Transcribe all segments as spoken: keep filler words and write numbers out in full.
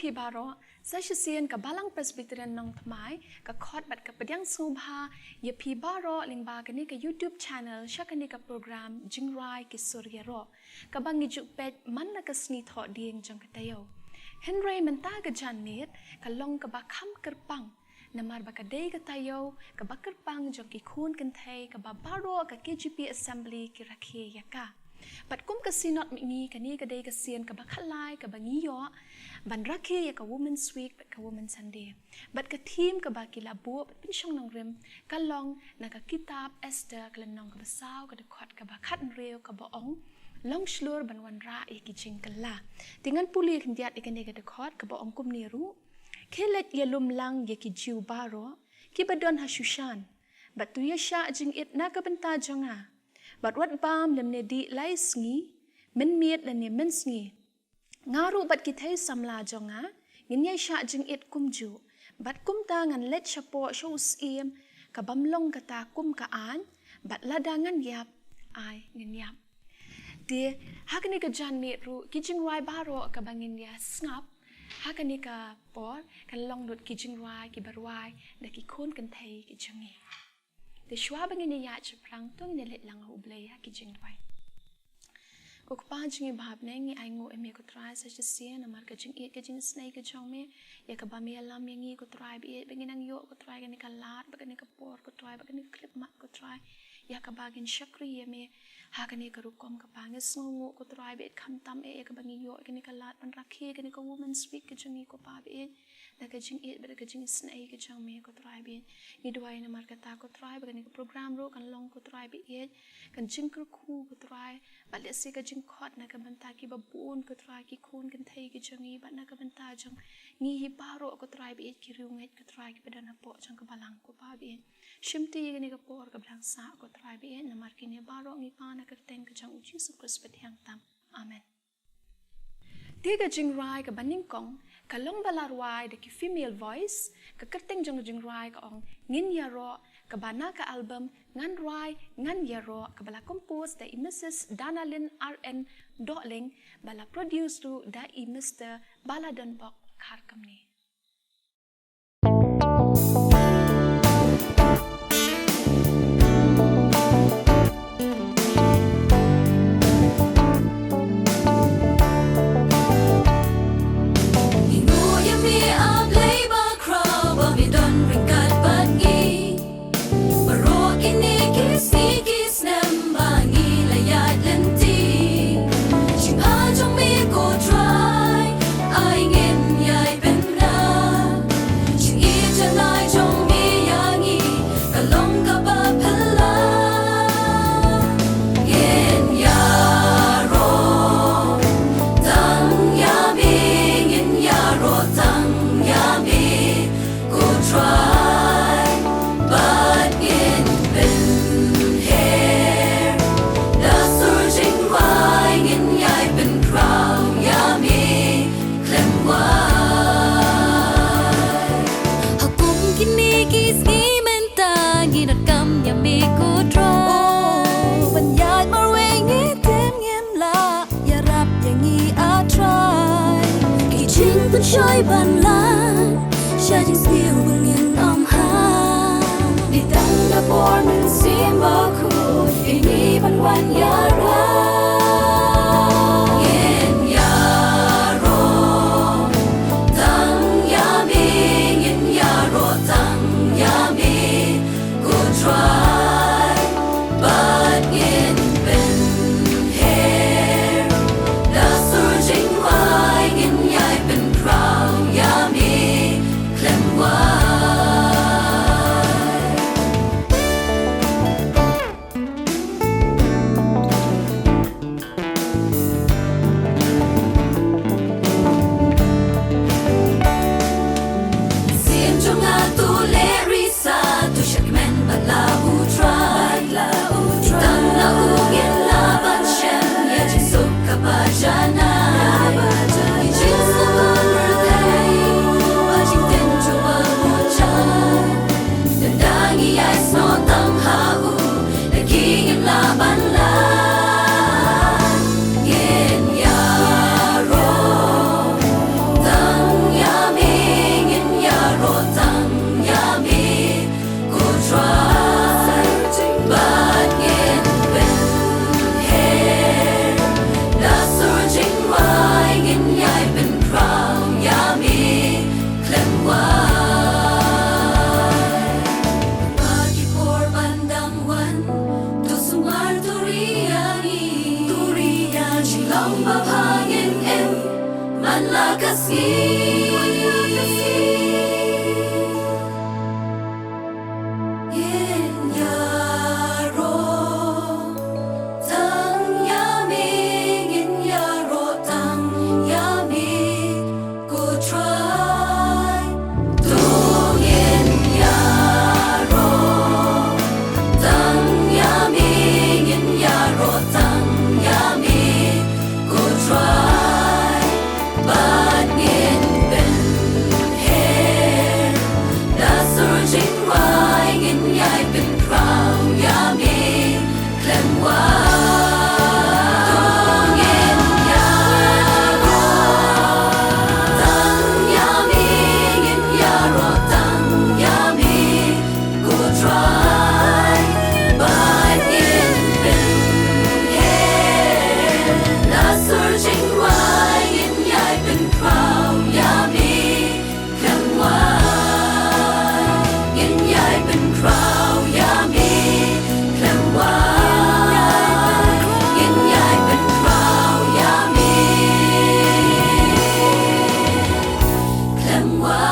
Phi baroh, sa shisien ka Balang Presbyterian Nongthymmai ka khot bad ka pdiang sngewbha ïa phi baroh lyngba kane ka YouTube channel sha kane ka program Jingrwai ki Sur Ïaroh, kaba ngi ju peit man la ka sngi Thohdieng jong ka taïew. Hynrei mynta ka janmiet ka long kaba kham kyrpang, namar ba ka dei ka taïew kaba kyrpang jong ki khun kynthei kaba baroh ka K J P Assembly ki rakhe ïa ka. Bad kum ka Synod Mihngi, kane ka dei ka sien kaba khatlai kaba ngi ïoh ban rakhe ïa ka Women's Week bad ka Women's Sunday. Bad ka theme kaba ki la buh bad pynshong nongrim ka long na ka kitab Esther, ka lynnong kaba saw, ka dkhot kaba khathynriew, kaba ong, long shlur ban wanrah ïa ki jingkylla. Te ngan pule khyndiat ïa kane ka dkhot kaba ong kumne ruh: Khie leit ïalum lang ïa ki Jiw baroh kiba don ha Shushan, bad to ïashah jingit na ka bynta jong nga, bad wat bam lymne dih lai sngi, mynmiet lane mynsngi. Nga ruh bad ki thei samla jong nga ngin ïashah jingit kumjuh, bad kumta ngan leit shapoh sha u syiem, ka bym long kata kum ka aiñ, bad lada ngan ïap, ai ngin ïap. Te ha kane ka janmiet ruh ki jingrwai baroh kaba ngin ïa sngap ha kane ka por kan long lut ki jingrwai kiba rwai da ki khun kynthei ki jong ngi. Te shuwa ba ngin ïa ïaid shaphrang, to ngin ïa leit lang ha U Blei ha ki jingrwai. Ko Kpa jong ngi ba ha bneng, ngi ainguh ïa me ko Trai sa shisien namar ka jingïeit ka jingisynei ka jong me, ïa kaba me ïalam ïa ngi ko Trai ba ïeit, ba ngin nang ïoh ko Trai kane ka lad bad kane ka por ko Trai bad kane ka khyllipmat ko Trai, ïa kaba ngin shakri ïa me ha kane ka rukom. Kpa, ngi sngewnguh ko Trai ba ïeit, khamtam eh ïa kaba ngi ïoh ïa kane ka lad ban rakhe ïa kane ka Women's Week ka jong ngi ko Pa ba ïeit, da ka jingïeit bad da ka jingisynei ka jong me ko Trai ba ïeit. Ngi duwai namar kata ko Trai ba kane ka program ruh kan long ko Trai ba ïeit, kan jingkyrkhu ko Trai, bad lehse ka jingkhot na ka bynta kiba bun ko Trai, ki khun kynthei ki jong ngi, bad na ka bynta jong ngi hi baroh ko Trai ba ïeit, ki riewngeit ko Trai kiba don hapoh jong ka balang ko Pa ba ïeit. Shimti ïa kane ka por kaba dang sah ko Trai ba ïeit, namar kine baroh ngi pan ha ka kyrteng ka jong U Jisu Khrist ba thiang tam. Amen. Te ka jingrwai kaba nyngkong ka long ba la rwai da ki Female Voice, ka kyrteng jong ka jingrwai ka ong Ngin Ïaroh, kaba na ka album Ngan Rwai Ngan Ïaroh, kaba la compose da i Missus Danalin R N Dohling, ba la produce ruh da i Mister Baladonbok Kharkamni. Ngi nguh ïa me, A Blei bakhraw, ba me don ryngkat bad ngi. Baroh kine ki sngi ki snem ba ngi la ïaid lynti, jingpha jong me ko Trai, ai ngin ïai pynbna. Jingïeit janai jong me ïa ngi ka long kaba phylla. Ngin ïaroh tang ïa me, ngin ïaroh tang ïa me ko Trai, bad ngin pynher da sur jingrwai, ngin ïai pynkhraw ïa me khlem wai. Ha kum kine ki sngi mynta ngi donkam ïa me ko Trai. Oh, ban ïaid marwei ngi tem ngim lah ïarap ïa ngi, A Trai. Ki jingpynshoi ban lait sha jingsniew ba ngin ym hap. Dei tang da por Mynsiem Bakhuid ïa ngi ban wan ïarap. Ngin ïaroh tang ïa me, ngin ïaroh tang ïa me ko Trai, bad ngin pynher da sur jingrwai, ngin ïai pynkhraw ïa me khlem wai. Lakasi. Ngin ïaroh tang ïa me, ngin ïaroh tang ïa me, ko Trai. To ngin ïaroh tang ïa me, ngin ïaroh tang ïa me, ko Trai. Bad ngin pynher da sur jingrwai, ngin ïai pynkhraw ïa me khlem wai. To ngin ïaroh tang ïa me, ngin ïaroh tang ïa me, ko Trai. Bad ngin pynher da sur jingrwai, ngin ïai pynkhraw ïa me khlem wai. Ngin ïai pynkhraw ïa me khlem wai. Ngin ïai pynkhraw ïa me khlem wai.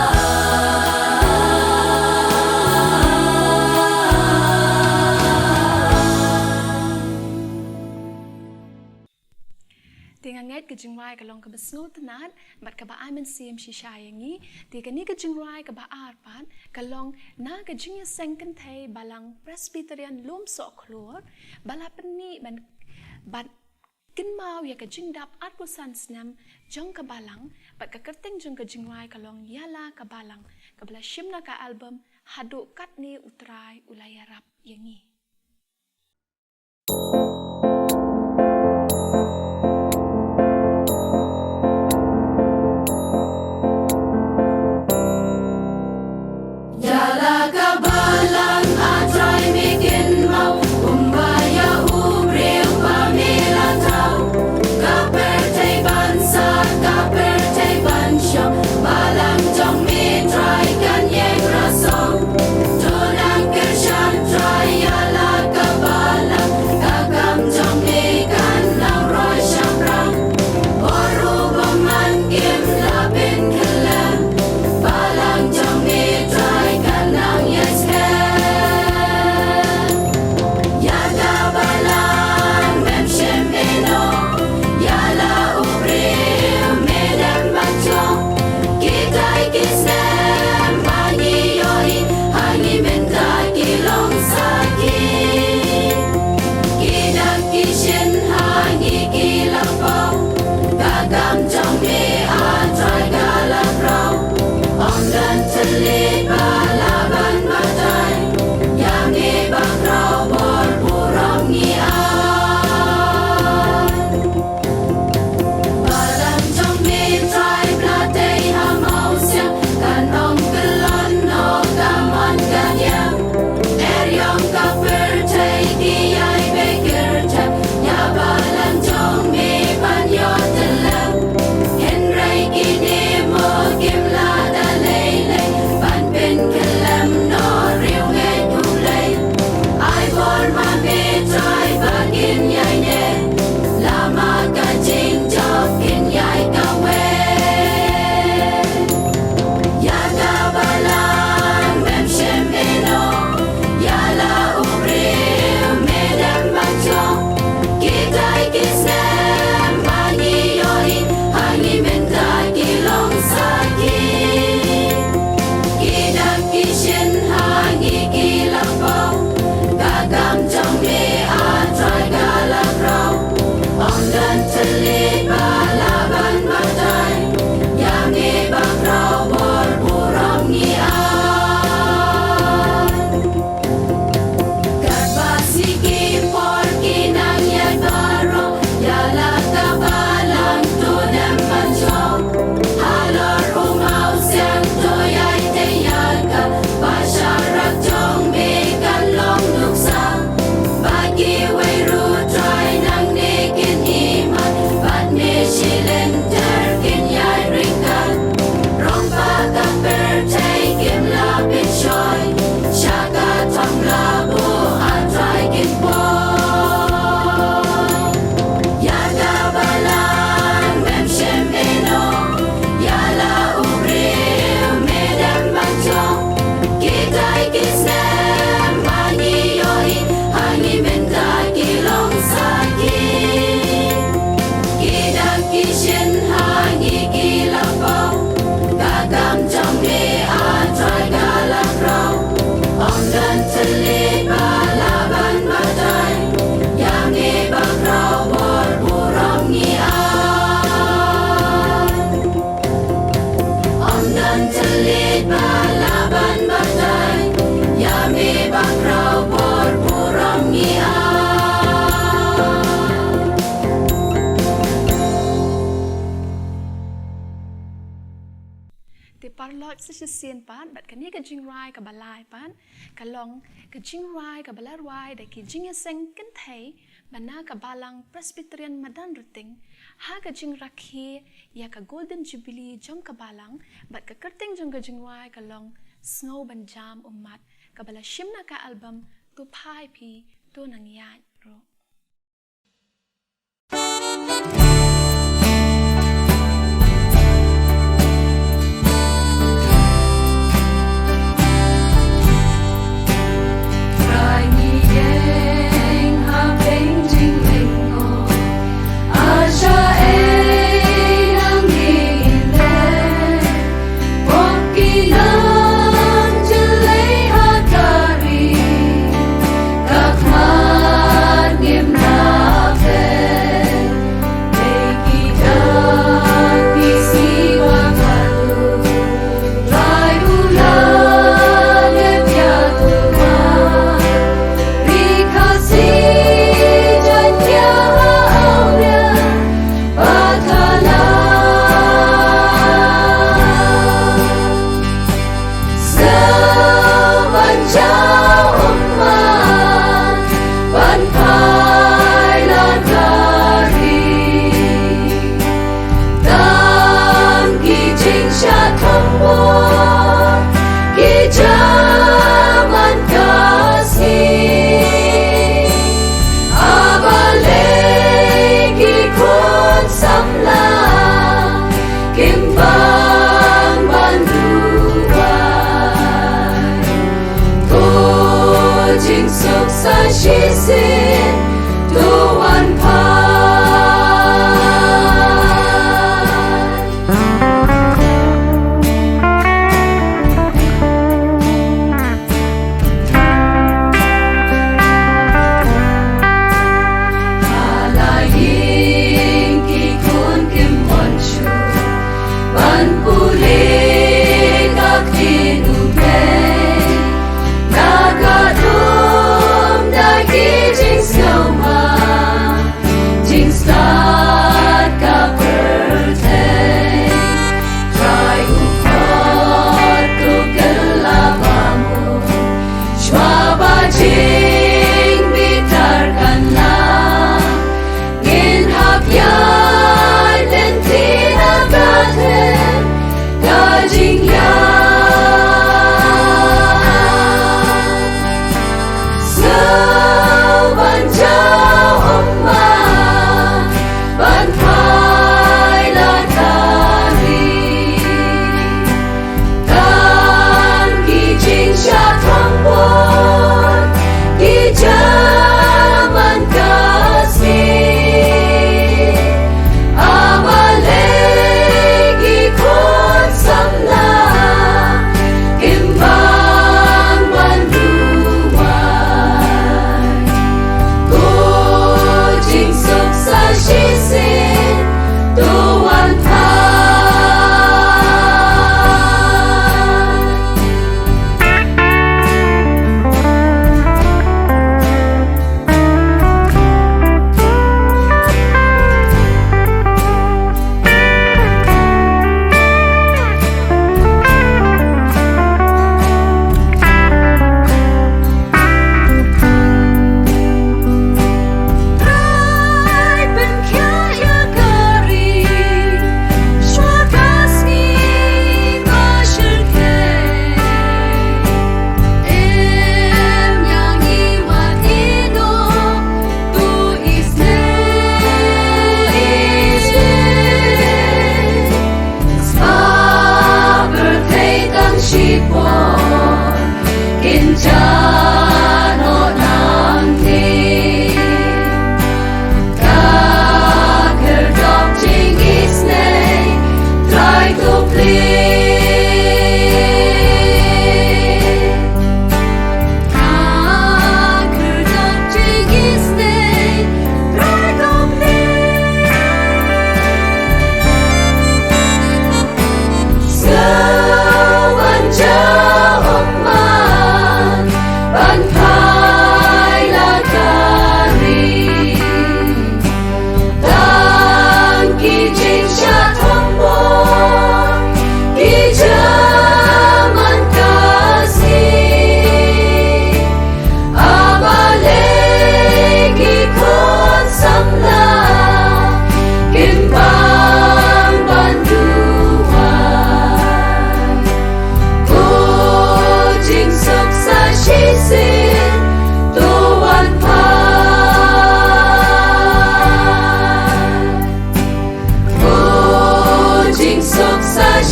Te nga ngeit ka jingrwai ka long kaba sngewtynnat bad kaba ai mynsiem shisha ïa ngi. Te kane ka jingrwai kaba ar pat ka long na ka jingïaseng kynthei Balang Presbyterian Lumsohkhlur ba la pynmih ban, ban kynmaw ïa ka jingdap arphew san snem jong ka Balang, bad ka kyrteng jong ka jingrwai ka long Ïa la ka Balang, kaba la shim na ka album Haduh Katne U Trai U La Ïarap Ïa Ngi. Ïa la ka Balang, A Trai, me kynmaw kumba ïa u briew ba me la thaw. Ka pyrthei ban sah, ka pyrthei ban shong, Balang jong me Trai kan ïeng rasong. To nang kyrshan Trai ïa la ka Balang, ka kam jong me kan nang roi shaphrang. Bor u bymman kim lah pynkhyllem, Balang jong me Trai kan nang ïai skhem. Ïa ka Balang mem shym ïehnoh, ïa la u briew me dang ban jong. Ki dei ki snem ba ngi ïohi ha ngi mynta ki long sakhi. Ki dak ki shin ha ngi ki lyngkot, ka kam jong me A Trai ka la khraw. Ym don thylliej ba lah ban batai, ïa me bakhraw bor burom ngi ai. Balang jong me Trai, ba la tei ha mawsiang, kan ym kyllon noh ka mon ka diang. Eriong ka pyrthei ki ïai beh kyrteng, ïa Balang jong me ban ïoh tyllem. Paralok, sa shisien pat bad kane ka jingrwai kaba lai pat ka long ka jingrwai kaba la rwai da ki jingïaseng kynthei ba na ka Balang Presbyterian Madan Rting ha ka jingrakhe ïa ka Golden Jubilee jong ka Balang, bad ka kyrteng jong ka jingrwai ka long Sngew Ban Jam Ummat, kaba la shim na ka album To Phai Phi To Nang Ïaid Ruh.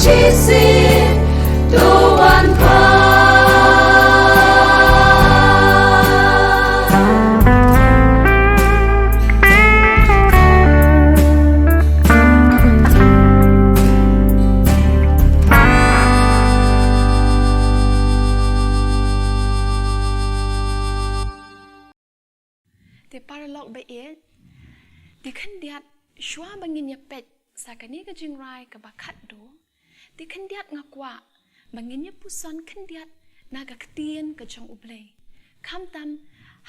Shisien to wan kha. Te paralok ba ïeit, te khyndiat shuwa ba ngin ïa peit sa kane ka jingrai kaba khatduh, te khyndiat nga kwah ba ngin ïa puson khyndiat na ka ktien ka jong U Blei. Khamtam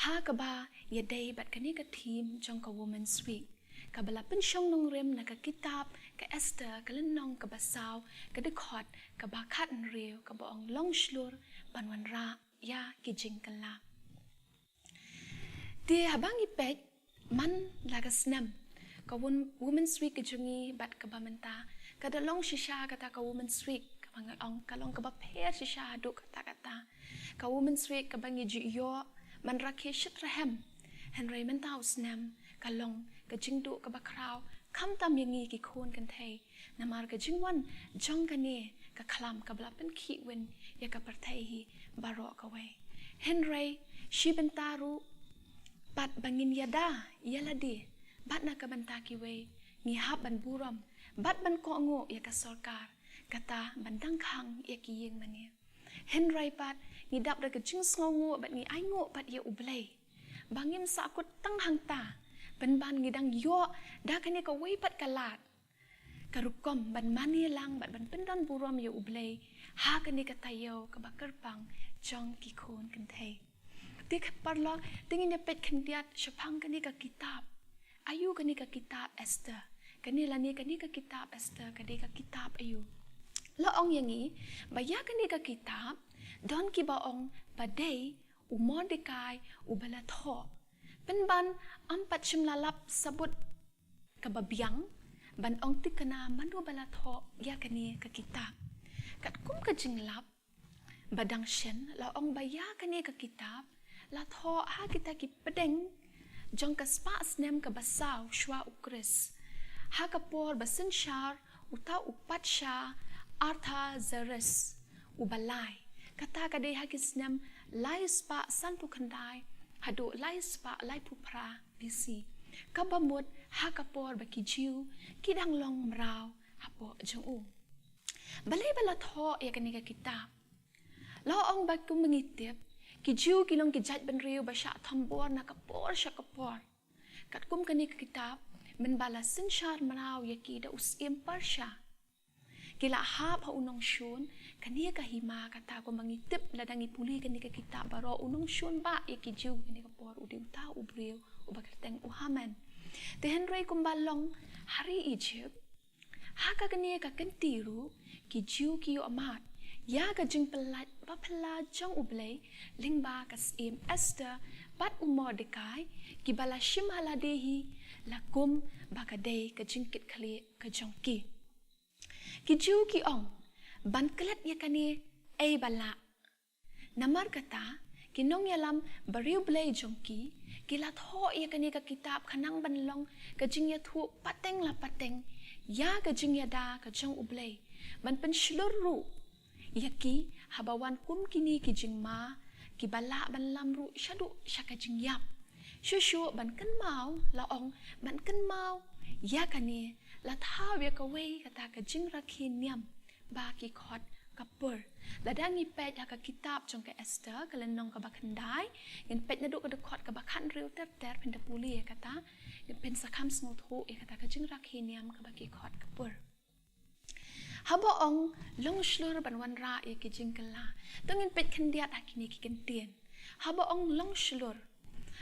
ha kaba ïadei bad kane ka theme jong ka Women's Week, kaba la pynshong nongrim na ka kitab ka Esther, ka lynnong kaba saw, ka dkhot kaba khathynriew, kaba ong long shlur ban wanrah ïa ki jingkylla. Te haba ngi peit man la ka snem, ka Wom-, Women's Week ka jong ngi bad kaba mynta, ka da long shisha kata ka Women's Week, kaba ngi ong ka long kaba pher shisha haduh katta katta. Ka Women's Week kaba ngi ju ïoh man rakhe shitrhem. Hynrei mynta u snem ka long ka jingduh kaba khraw, khamtam ïa ngi ki khun kynthei. Namar ka jingwan jong kane ka khlam kaba la pynkhih win ïa ka pyrthei hi baroh kawei. Hynrei shi bynta ruh, pat ba ngin ïada ïa lade bad na ka bynta kiwei, ngi hap ban burom bad ban kohnguh ïa ka sorkar, kata ban dang khang ïa ki ïing mane. Hynrei pat ngi dap da ka jingsngewnguh bad ngi ainguh pat ïa U Blei ba ngim sahkut tang hangta, pynban ngi dang ïoh da kane kawei pat ka lad, ka rukom ban mane lang bad ban pyndon burom ïa U Blei ha kane ka taïew kaba kyrpang jong ki khun kynthei. Te paralok, te ngin ïa peit khyndiat shaphang kane ka kitab. Aïu kane ka kitab Esther? Kane lane kane ka kitab Esther ka dei ka kitab aïu? La ong ïa ngi ba ïa kane ka kitab don kiba ong ba dei u Mordekai uba la thoh. Pynban ym pat shym la lap sabut kaba biang ban ong thikna mano ba la thoh ïa kane ka kitab. Katkum ka jinglap ba dang shen, la ong ba ïa kane ka kitab la thoh ha kita ki pdeng jong ka spah snem kaba saw shuwa U Khrist, ha ka por ba synshar uta u patsha Artaxerxes uba lai. Kata ka dei ha ki snem lai spah sanphew khyndai haduh lai spah laiphew phra B C, kaba mut ha ka por ba ki Jiw ki dang long mraw hapoh jong u. Balei ba la thoh ïa kane ka kitab? La ong ba kum ba ngi tip, ki Jiw ki long ki jaitbynriew ba shah thombor na ka por sha ka por. Katkum kane ka kitab, mynba la synshar mraw ïa ki da u syiem Persia, ki la hap ha u nongshun kane ka hima. Kata kum ba ngi tip lada ngi pule kane ka kitab baroh, u nongshun ba ïa ki Jiw kane ka por u dei uta u briew uba kyrteng u Haman. Te hynrei kumba long ha ri Egypt, ha ka kane ka kynti ruh ki Jiw ki ïohmad ïa ka jingpyllait baphylla jong U Blei lyngba ka syiem Esther bad u Mordekai, kiba la shim ha lade hi la kum ba ka dei ka jingkitkhlieh ka jong ki. Ki Jiw ki ong ban klet ïa kane ei ba lah. Namar kata, ki nongïalam bariewblei jong ki, ki la thoh ïa kane ka kitab khnang ban long ka jingïathuh pateng la pateng ïa ka jingïada ka jong U Blei, ban pynshlur ruh ïa ki haba wan kum kine ki jingma kiba lah ban lam ruh shaduh sha ka jingïap. Shuh shuh ban kynmaw, la ong, ban kynmaw ïa kane, la thaw ïa kawei kata ka jingrakhe niam ba ki khot ka pur. Lada ngi peit ha ka kitab jong ka Esther, ka lynnong kaba khyndai, ngin peit naduh ka dkhot kaba khathynriew ter ter, phin da pule ïa kata, ngin pynsakham sngewthuh ïa kata ka jingrakhe niam kaba ki khot ka pur. Haba ong long shlur ban wanrah ïa ki jingkylla, to ngin peit khyndiat ha kine ki kyntien. Haba ong long shlur,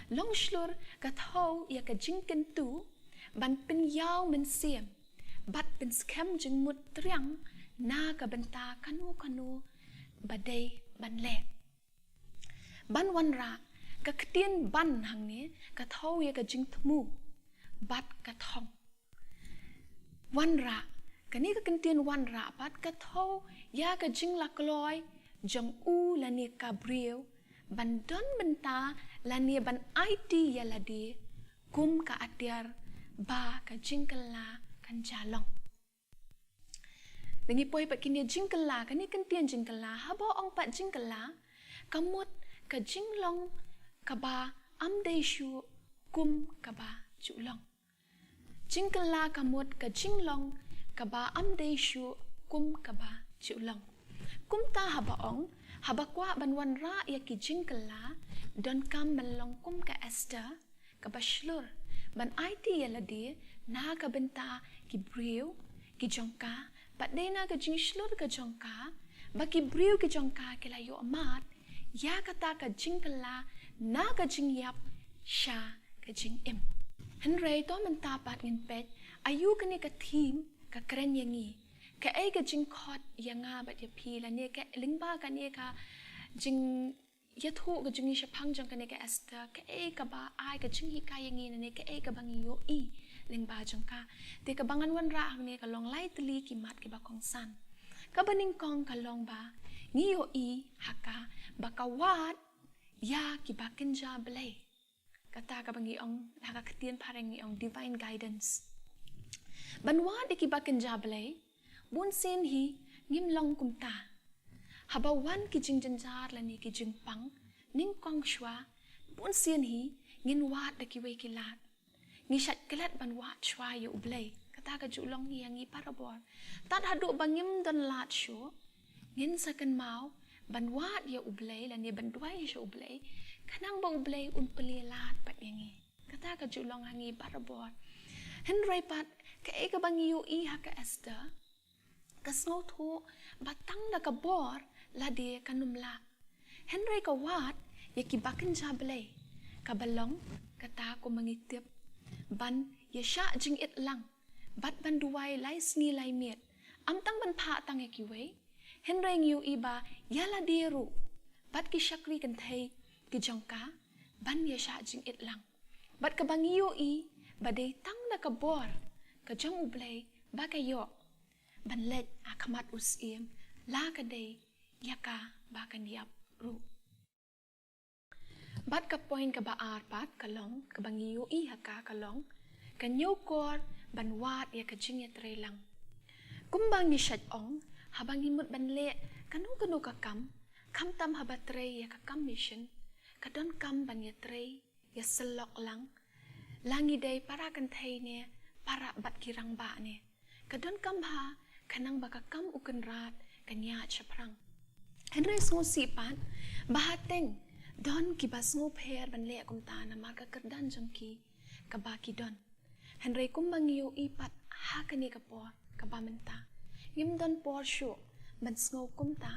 long shlur ka thew ïa ka jingkyntu ban pynïaw mynsiem bad pynskhem jingmut triang na ka bynta kano kano ba dei ban leh. Ban wanrah, ka ktien ban hangne ka thew ïa ka jingthmu bad ka thong. Wanrah, kane ka kyntien wanrah pat ka thew ïa ka jinglakloi jong u lane ka briew ban don bynta lane ban aiti ïa lade kum ka atiar ba ka jingkylla kan ja long. Ngi poi pat kine jingkylla, kane ka ktien jingkylla, haba ong pat jingkylla, ka mut ka jinglong kaba ym dei shuh kum kaba ju long. Jingkylla ka mut ka jinglong kaba ym dei shuh kum kaba ju long. Kumta haba ong, haba kwah ban wanrah ïa ki jingkylla, donkam ban long kum ka Esther, kaba shlur ban aiti ïa lade na ka bynta ki briew ki jong ka, bad dei na ka jingshlur ka jong ka ba ki briew ki jong ka ki la ïoh mad ïa kata ka jingkylla na ka jingïap sha ka jingim. Hynrei to mynta pat ngin peit, aïu kane ka theme ka kren ïa ngi, kaei ka jingkhot ïa nga bad ïa phi, lane ka lyngba kane ka jing ïathuh ka jong ngi shaphang jong kane ka Esther, kaei kaba ai ka jinghikai ïa ngi, lane kaei kaba ngi ïohi lyngba jong ka. Te kaba ngan wanrah hangne ka long lai tylli ki mat kiba kongsan. Kaba nyngkong ka long ba ngi ïohi ha ka ba ka wad ïa kiba kynja blei. Kata kaba ngi ong, ha ka ktien phareng ngi ong divine guidance. Ban wad ïa kiba kynja blei, bunsien hi ngim long kumta. Haba wan ki jingjynjar lane ki jingpang nyngkong shuwa, bunsien hi ngin wad da kiwei ki lad. Ngi shait klet ban wad shuwa ïa U Blei. Kata ka ju long ïa ngi barabor. Tad haduh ba ngim don lad shuh, ngin sa kynmaw ban wad ïa U Blei lane ban duwai sha U Blei, khnang ba U Blei un plie lad pat ïa ngi. Kata ka ju long ha ngi barabor. Hynrei pat kaei kaba ngi ïohi ha ka Esther, ka sngewthuh ba tang da ka bor lade kan ym lah. Hynrei ka wad ïa kiba kynja blei, kaba long kata kumba ngi tip, ban ïashah jingit lang bad ban duwai lai sngi lai miet. Ym tang ban phah tang ïa kiwei, hynrei ngi ïohi ba ïa lade ruh bad ki shakri kynthei ki jong ka ban ïashah jingit lang. Bad kaba ngi ïohi ba dei tang da ka bor ka jong U Blei ba ka ïoh ban leit ha khmat u syiem, la ka dei ïa kaba kan ïap ruh. Bad ka point kaba ar pat ka long, kaba ngi ïohi ha ka ka long, ka ñiewkor ban wad ïa ka jingïatreilang. Kumba ngi shait ong, haba ngi mut ban leh kano kano ka kam, khamtam haba trei ïa ka kam mission, ka donkam ban ïatrei ïasyllok lang, la ngi dei para kynthei ne para bad ki rangbah ne. Ka donkam bha khnang ba ka kam U Kynrad kan ïaid shaphrang. Hynrei sngewsih pat ba ha teng don kiba sngewpher ban leh kumta namar ka kyrdan jong ki kaba ki don. Hynrei kumba ngi ïohi pat ha kane ka por kaba mynta, ngim don por shuh ban sngew kumta.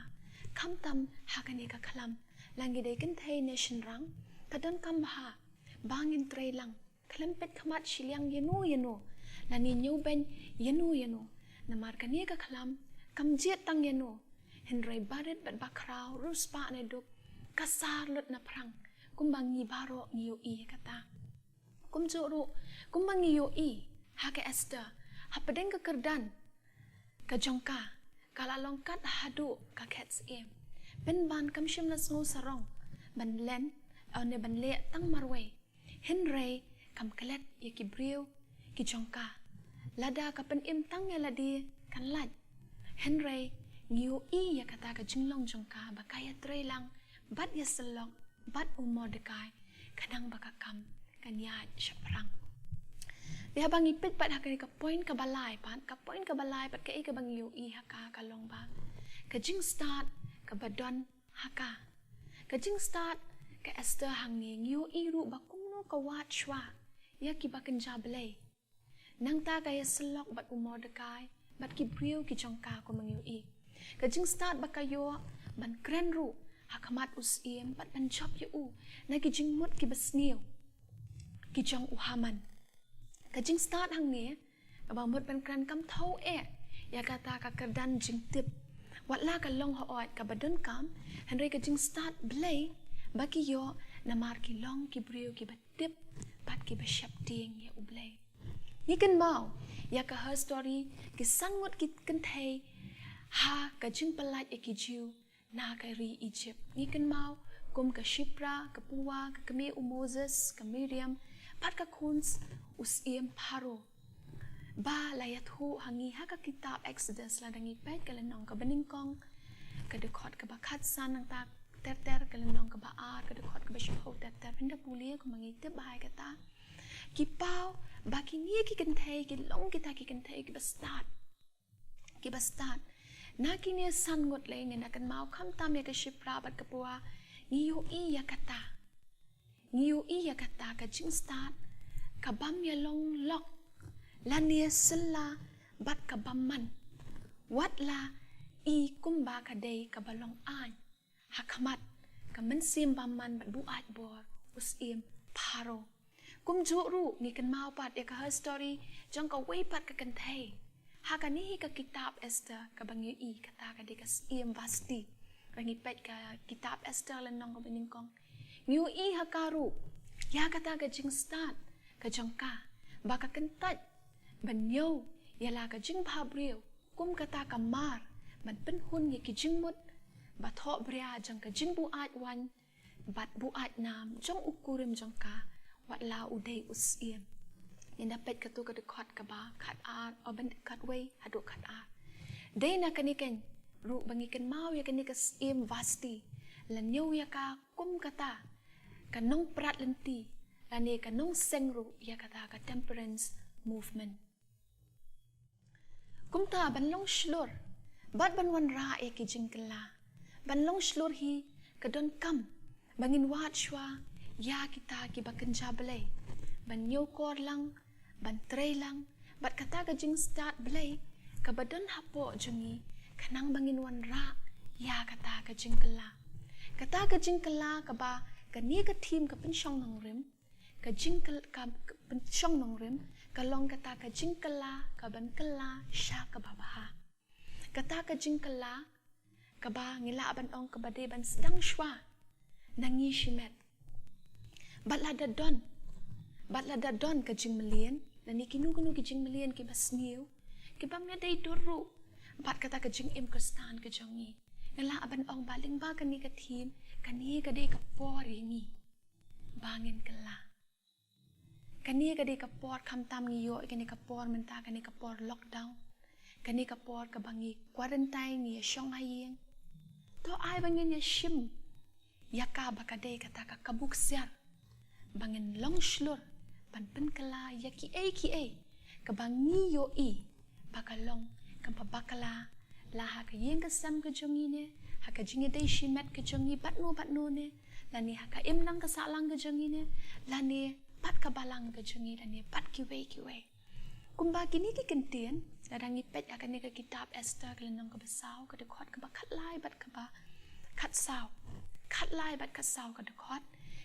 Khamtam ha kane ka khlam, la ngi dei kynthei ne shynrang, ka donkam bha ba ngin trei lang, khlem peit khmat shiliang ïano ïano, lane ñiewbeiñ ïano ïano. Namar kane ka khlam kam jied tang ïano, hynrei barit bad bakhraw, riewspah ne duk, ka sar lut na phrang, kumba ngi baroh ngi ïohi ïa kata. Kumjuh ruh, kumba ngi ïohi ha ka Esther, hapdeng ka kyrdan ka jong ka, ka la long kat haduh ka khet syiem. Pynban kam shym la sngew sarong ban len, ne ban leh tang marwei. Hynrei kam klet ïa ki briew ki jong ka. Lada ka pynim tang ïa lade kan lait. Hynrei ngi ïohi ïa kata ka jinglong jong ka ba ka ïatreilang bad ïasyllok bad u Mordekai, khnang ba ka kam kan ïaid shaphrang. Te haba ngi peit pat ha kane ka point kaba lai pat, ka point kaba lai pat kaei kaba ngi ïohi ha ka ka long ba ka jingstad kaba don ha ka. Ka jingstad ka Esther hangne ngi ïohi ruh ba kumno ka wad shuwa ïa kiba kynja blei. Nangta ka ïasyllok bad u Mordekai bad ki briew ki jong ka kumba ngi ïohi. Ka jingstad ba ka ïoh ban kren ruh ha khmat u syiem bad ban jop ïa u na ki jingmut kiba sniew ki jong u Haman. Ka jingstad hangne, kaba mut ban kren kam thaw eh ïa kata ka kyrdan jingtip. Watla ka long hooid kaba donkam, hynrei ka jingstad blei ba ki ïoh namar ki long ki briew kiba tip bad kiba sheptieng ïa U Blei. Ngi kynmaw ïa ka Her Story, ki san ngut ki kynthei ha ka jingpyllait ïa ki Jiw na ka ri Egypt. Ngi kynmaw kum ka Shiphrah, ka Puah, ka kmie u Moses, ka Miriam, bad ka khun u syiem Pharaoh. ba la ïathuh ha ngi ha ka kitab Exodus, lada ngi peit ka lynnong kaba nyngkong, ka dkhot kaba khatsan, nangta ter ter ka lynnong kaba ar, ka dkhot kaba shiphew ter ter. Phin da pule kumba ngi tip bha ïa kata. Ki paw ba kine ki kynthei ki long kita ki kynthei kiba stad. Kiba stad. Na kine san ngut lei, ngin da kynmaw khamtam ïa ka shipra bad ka pura, ngi ïohi ïa kata. Ngi ïohi ïa kata ka jingstad ka bym ïalong lok lane sylla bad ka bymman. Wat la i kumba ka dei kaba long aiñ ha khmat ka mynsiem bymman bad buaid bor u syiem Pharaoh. Kumjuh ruh ngi kynmaw pat ïa ka history jong kawei pat ka kynthei ha kane hi ka kitab Esther kaba ngi ïohi, kata ka dei ka syiem Vashti. Lada ngi peit ka kitab Esther lynnong kaba nyngkong, ngi ïohi ha ka ruh ïa kata ka jingstad ka jong ka, ba ka kyntait ban ñiew ïa la ka jingbhabriew kum kata ka mar ban pynhun ïa ki jingmut ba thohbria jong ka jingbuaid waiñ bad buaid nam jong u kurim jong ka, wat la u dei u syiem. Ngin da peit kato ka dkhot kaba khatar, o, ban khatwei haduh khatar. Dei na kane keiñ ruh ba ngi kynmaw ïa kane ka syiem Vashti la ñiew ïa ka kum kata ka nongprat lynti lane ka nongseng ruh ïa kata ka temperance movement. Kumta ban long shlur bad ban wanrah ïa ki jingkylla, ban long shlur hi ka donkam ba ngin wad shuwa ïa kita kiba kynja Blei, ban ñiewkor lang, ban trei lang bad kata ka jingstad Blei kaba don hapoh jong ngi, khnang ba ngin wanrah ïa kata ka jingkylla. Kata ka jingkylla kaba kane ka theme ka pynshong nongrim, ka jingkyl-, ka, ka pynshong nongrim ka long kata ka jingkylla kaban kylla sha kaba bha. Kata ka jingkylla kaba ngi lah ban ong kaba dei ban sdang shuwa na ngi shimet. Bad lada don, bad lada don ka jingmlien lane kino kino ki jingmlien kiba sniew, kibym ïadei dur ruh bad kata ka jingim Khristan ka jong ngi, ngi lah ban ong ba lyngba kane ka theme, kane ka dei ka por ïa ngi ba ngin kylla. Kane ka dei ka por, khamtam ngi ïoh ïa kane ka por mynta, kane ka por lockdown, kane ka por kaba ngi quarantine, ngi ïashong ha ïing. To ai ba ngin ïashim ïa ka ba ka dei kata ka kabu ksiar ba ngin long shlur ban pynkylla ïa kiei kiei kaba ngi ïohi ba ka long kaba bakla, la ha ka ïing ka sem ka jong ngi ne, ha ka jingïadei shimet ka jong ngi bad no bad no ne, lane ha ka imlang ka sahlang ka jong ngi ne, lane bad ka balang ka jong ngi, lane bad kiwei kiwei. Kumba kine ki kyntien, lada ngi peit ha kane ka kitab Esther ka lynnong kaba saw, ka dkhot kaba khatlai bad kaba khatsaw, khatlai bad khatsaw ka dkhot,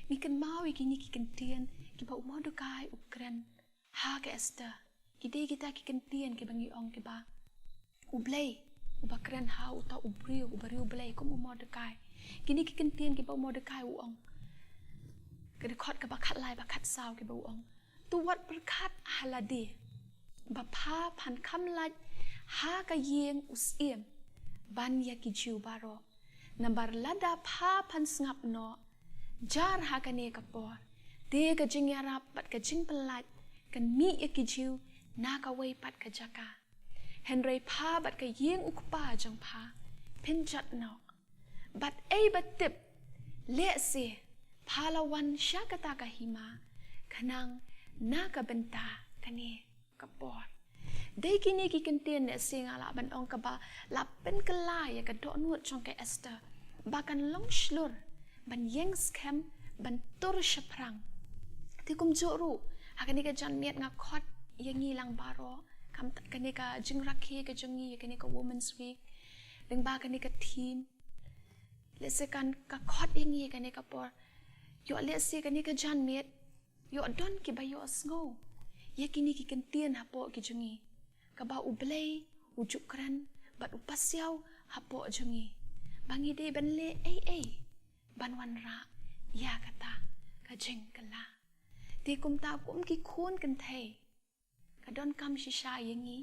ngi kynmaw ïa kine ki kyntien kiba u Mordekai u kren ha ka Esther. Ki dei kita ki kyntien kiba ngi ong kiba U Blei uba kren ha uta u briew, u briew Blei kum u Mordekai. Kine ki kyntien kiba u Mordekai u ong, ka dkhot kaba khatlai bad khatsaw, kiba u ong: To wat pyrkhat ha lade ba pha phan kham lait ha ka ïing u syiem ban ïa ki Jiw baroh. Namar lada pha phan sngap noh jar ha kane ka por, te ka jingïarap bad ka jingpyllait kan mih ïa ki Jiw na kawei pat ka jaka. Hynrei pha bad ka ïing u kpa jong pha phin jot noh. Bad ei ba tip, lehse pha la wan sha kata ka hima khnang na ka bynta kane ka por. Dei kine ki kyntien, lehse nga lah ban ong, kaba la pynkylla ïa ka dohnud jong ka Esther ba kan long shlur ban ïeng skhem, ban tur shaphrang. Te kumjuh ruh ha kane ka janmiet nga khot ïa ngi lang baroh, kane ka jingrakhe ka jong ngi ïa kane ka Women's Week, lyngba kane ka theme. Lehse kan ka khot ïa ngi ïa kane ka por, ïoh lehse kane ka janmiet ïoh don kiba ïohsngew ïa kine ki kyntien hapoh ki jong ngi, kaba U Blei u ju kren bad u pasiaw hapoh jong ngi ba ngi dei ban leh ei ei ban wanrah ïa kata ka jingkylla. Te kumta kum ki khun kynthei, ka donkam shisha ïa ngi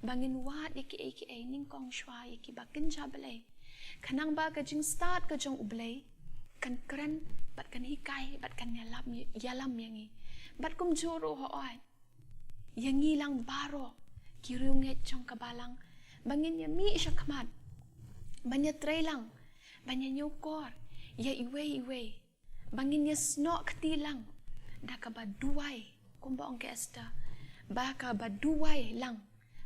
ba ngin wad ïa kiei kiei nyngkong shuwa ïa kiba kynja Blei, khnang ba ka jingstad ka jong U Blei kan kren bad kan hikai bad kan ïalam, ïalam ïa ngi. Bad kumjuh ruh, hooid, ïa ngi lang baroh ki riewngeit jong ka balang, ba ngin ïa mih sha khmat, ban ïa trei lang, ban ïa ñiewkor ïa iwei iwei, ba ngin ïa snoh kti lang da kaba duwai, kumba ong ka Esther, ba kaba duwai lang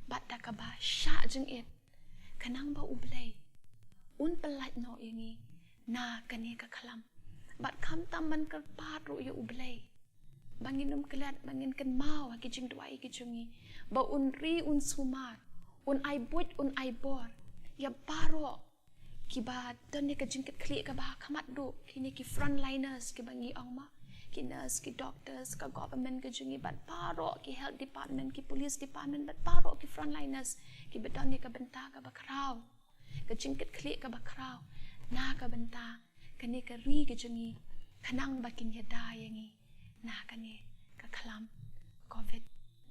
bad da kaba shah jingit, khnang ba U Blei un pyllait noh ïa ngi na kane ka khlam. Bad khamtam ban kyrpad ruh ïa U Blei ba ngin ym klet, ba ngin kynmaw ha ki jingduwai ki jong ngi, ba un ri, un sumar, un ai buit, un ai bor ïa baroh kiba don ïa ka jingkitkhlieh kaba ha khmat duh, kine ki frontliners kiba ngi ong ma, ki nurse, ki doctors, ka government ka jong ngi, bad baroh ki health department, ki police department, bad baroh ki frontliners kiba don ïa ka bynta kaba khraw, ka jingkitkhlieh kaba khraw na ka bynta kane ka ri ka jong ngi, khnang ba kin ïada ïa ngi na kane ka khlam covid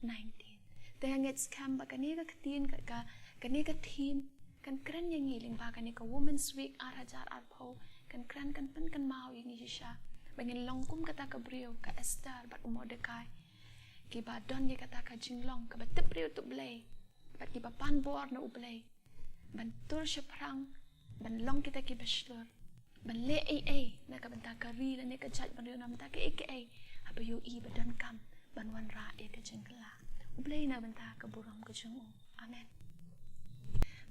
nineteen. Te nga ngeit skhem ba kane ka ktien ka, ka, kane ka theme kan kren ïa ngi lyngba kane ka Women's Week ar hajar arphew, kan kren, kan pynkynmaw ïa ngi shisha ba ngin long kum kata ka briew, ka Esther bad u Mordekai, kiba don ïa kata ka jinglong kaba tip briew tip Blei, bad kiba pan bor na U Blei ban tur shaphrang, ban long kita kiba shlur, ban leh ei ei na ka bynta ka ri lane ka jaitbynriew, na ka bynta kaei kaei haba ïohi ba donkam ban wanrah ïa ka jingkylla. U Blei na bynta ka burom ka jong u. Amen.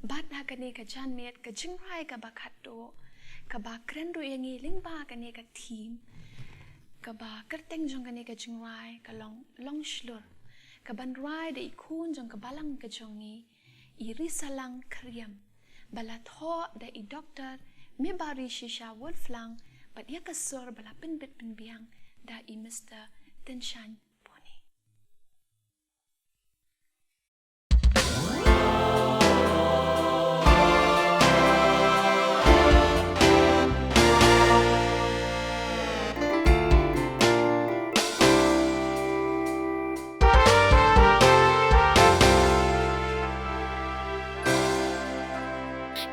Bad ha kane ka janmiet, ka jingrwai kaba khatduh kaba kren ruh ïa ngi lyngba kane ka theme, kaba kyrteng jong kane ka jingrwai ka long Long Shlur, kaban rwai da i khun jong ka balang ka jong ngi, i Risalang Khyriem, ba la thoh da i Doktor Mebari Shisha Wolflang, bad ïa ka sur ba la pynbit pynbiang da i Mister Tynshan Puni.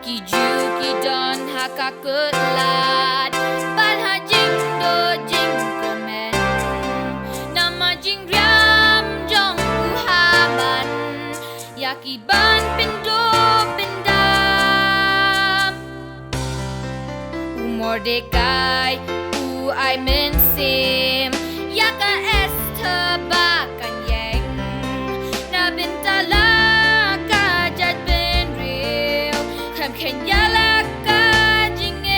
Ki Jiw ki don ha ka kutlad, bad ha jingdon jingkmen, namar jingriam jong u Haman, ïa ki ban pynduh pyndam. U Mordekai u ai mynsiem ïa ka Esther ba kan ïeng, na bynta la ka jaitbynriew, khlem kheiñ ïa la ka jingim.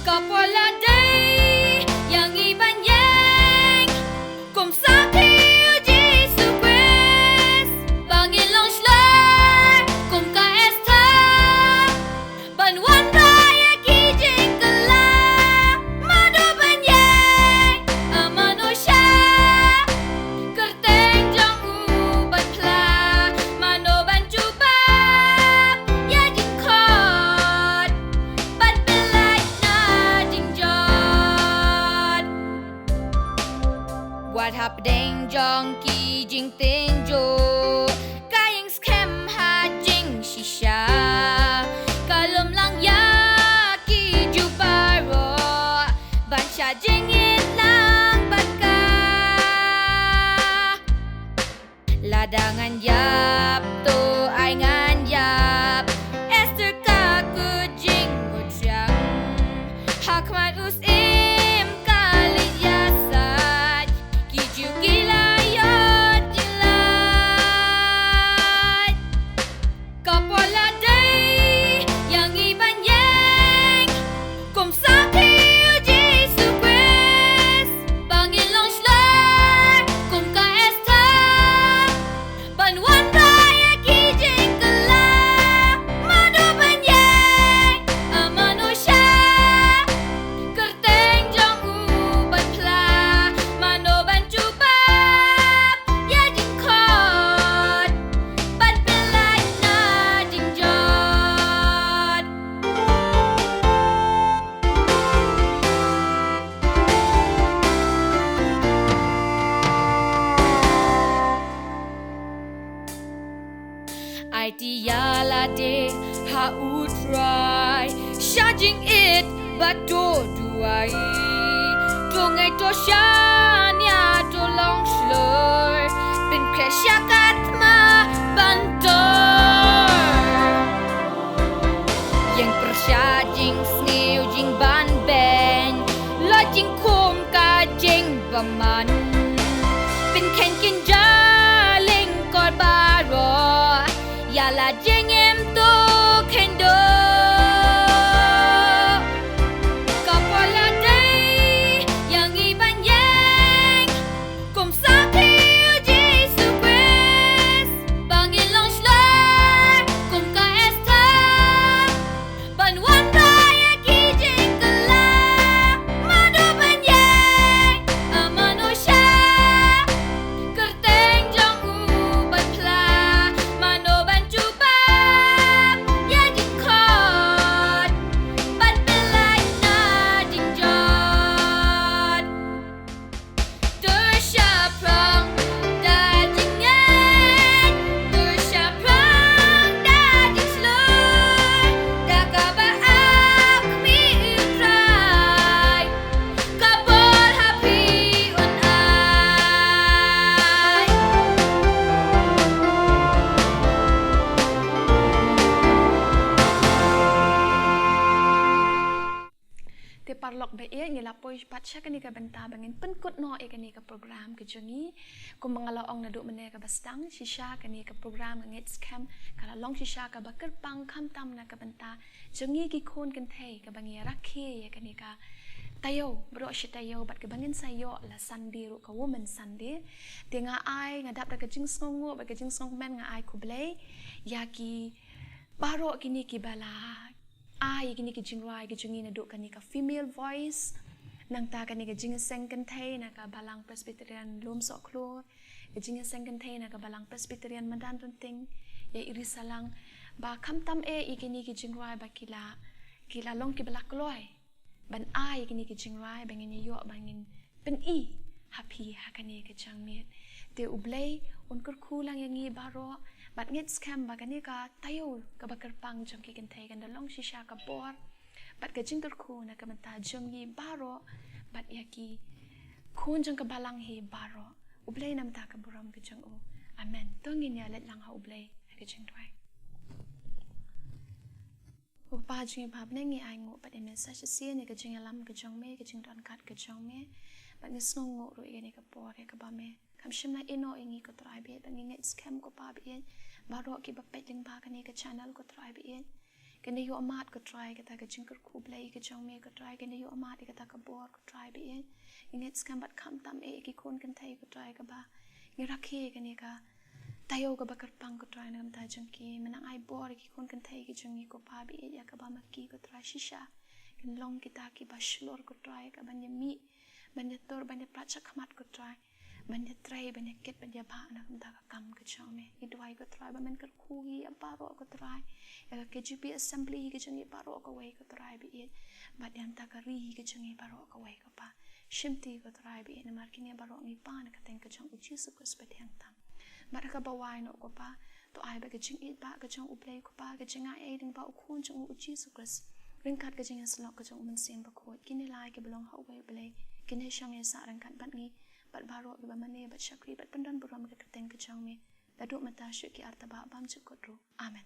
Ka por la dei ïa ngi ban ïeng kum sakhi u Jisu Khrist, ba ngin long shlur kum ka Esther, ban wanrah ïa ki jingkylla. Mano ban ïeng, mano shah, kyrteng jong u ban phla, mano ban jubab ïa jingkhot, ban pyllait na jingjot. Wat hapdeng jong ki jingtynjuh, ka ïing skhem ha jingshisha, ka lum lang ïa ki Jiw baroh, ban shah jingïalang bad ka. Lada ngan ïap to ai ngan ïap, Esther ka kut jingmut shang. Ha khmat u Syiem ka leit ïasaid, ki Jiw ki la ïoh jinglait. Ka por la dei ïa ngi ban ïeng kum sakhi u Jisu Khrist, ba ngin long shlur kum ka Esther, ban wanrah ïa ki jingkylla. Mano ban ïeng, mano shah, kyrteng jong u ban phla, mano ban jubab ïa jingkhot, ban pyllait na jingjot. Aiti ïa lade ha U Trai sha jingit bad to duwai. To ngeit, to shaniah, to Te shakat ma ban tor. Ïeng pyrshah jingsniew jingban beiñ. Lait jingkhum ka jingbymman. Pynkheiñ kynja lyngkor baroh. Ïa la jingim tu kheiñ duh. Ka por la dei ïa ngi ban ïeng. Kum sakhi u Jisu Khrist, ba ngin long shlur kum ka Esther, ban wanrah ïa ki jingkylla, mano ban ïeng, a mano sha, kyrteng jong u ban phla, mano ban jubab ïa jingkhot, ban pynlait na jingjot. Dur shaphrang da jingngeit, dur shaphrang da jingshlur, da kaba ak mi u Trai, ka bor ha phi un ai. Te paralok ba ïeit, ngi la poi pat sha kane ka bynta ba ngin pynkut noh ïa kane ka program ka jong ngi. Kumba nga la ong naduh mynne kaba sdang, shisha kane ka program nga ngeit skhem ka la long shisha kaba kyrpang khamtam na ka bynta jong ngi ki khun kynthei kaba ngi rakhe ïa kane ka taïew baroh shi taïew bad kaba ngin sa ïoh la Sunday ruh ka Women Sunday. Te nga ai, nga dap da ka jingsngewnguh bad ka jingsngewkmen, nga ai khublei ïa ki baroh kine kiba la ai kine ki jingrwai ki jong ngi naduh kane ka Female Voice, nangta kane ka jingïaseng kynthei na ka Balang Presbyterian Lumsohkhlur, ka jingïaseng kynthei na ka Balang Presbyterian Madan Rynting, ïa i Risalang, ba khamtam eh ïa kine ki jingrwai ba ki la, ki la long kiba la kloi ban ai kine ki jingrwai ba ngin ïoh, ba ngin pyni ha phi ha kane ka jingmut. Te U Blei un kyrkhu lang ïa ngi baroh, bad ngeit skhem ba kane ka taïew kaba kyrpang jong ki kynthei kan da long shisha ka bor bad ka jingkyrkhu na ka bynta jong ngi baroh bad ïa ki khun jong ka balang hi baroh. U Blei na ka bynta ka burom ka jong u. Amen. To ngin ïa leit lang ha U Blei ha ka jingduwai. Ko Kpa jong ngi ba ha bneng, ngi ainguh pat ïa me sa shisien ïa ka jingïalam ka jong me, ka jingdonkam ka jong me. Bad ngi sngewnguh ruh ïa kane ka por ïa kaba me kham shym la ïehnoh ïa ngi, ko Trai ba ïeit, bad ngi ngeit skhem, ko Kpa ba ïeit, baroh kiba peit lyngba kane ka channel, ko Trai ba ïeit, kin da ïohmad, ko Trai, kata ka jingkyrkhu Blei ka jong me, ko Trai, kin da ïohmad ïa kata ka bor, ko Trai ba ïeit. Ngi ngeit skhem bad khamtam eh ïa ki khun kynthei, ko Trai, kaba ngi rakhe ïa kane ka taïew kaba kyrpang, ko Trai, na ka bynta jong ki. Men nang ai bor ïa ki khun kynthei ki jong ngi, ko Kpa ba ïeit, ïa kaba ma ki, ko Trai, shisha kin long kita kiba shlur, ko Trai, kaban ïamih, ban ïatur, ban ïaprat shakhmat, ko Trai, ban ïatrei, ban ïakit, ban ïabah na ka bynta ka kam ka jong me. Ngi duwai, ko Trai, ba men kyrkhu ïa baroh, ko Trai, ïa ka K J P Assembly ka jong ngi baroh kawei, ko Trai ba ïeit, bad ïa kata ka ri ka jong ngi baroh kawei, ko Kpa. Shimti, ko Trai ba ïeit, namar kine baroh ngi pan ha ka kyrteng ka jong U Jisu Khrist ba thiang tam. Bad ha kaba wai noh, ko Kpa, to ai ba ka jingïeit ba ka jong U Blei, ko Kpa, ka jingai ei lyngba U Khun jong u, U Jisu Khrist, ryngkat ka jingïasyllok ka jong U Mynsiem Bakhuid, kine lai kiba long ha uwei U Blei, kine shong ïasah ryngkat bad ngi bad baroh kiba mane bad shakri bad pyndon burom ha ka kyrteng ka jong me, naduh mynta shuh ki artaba bymjukut ruh. Amen.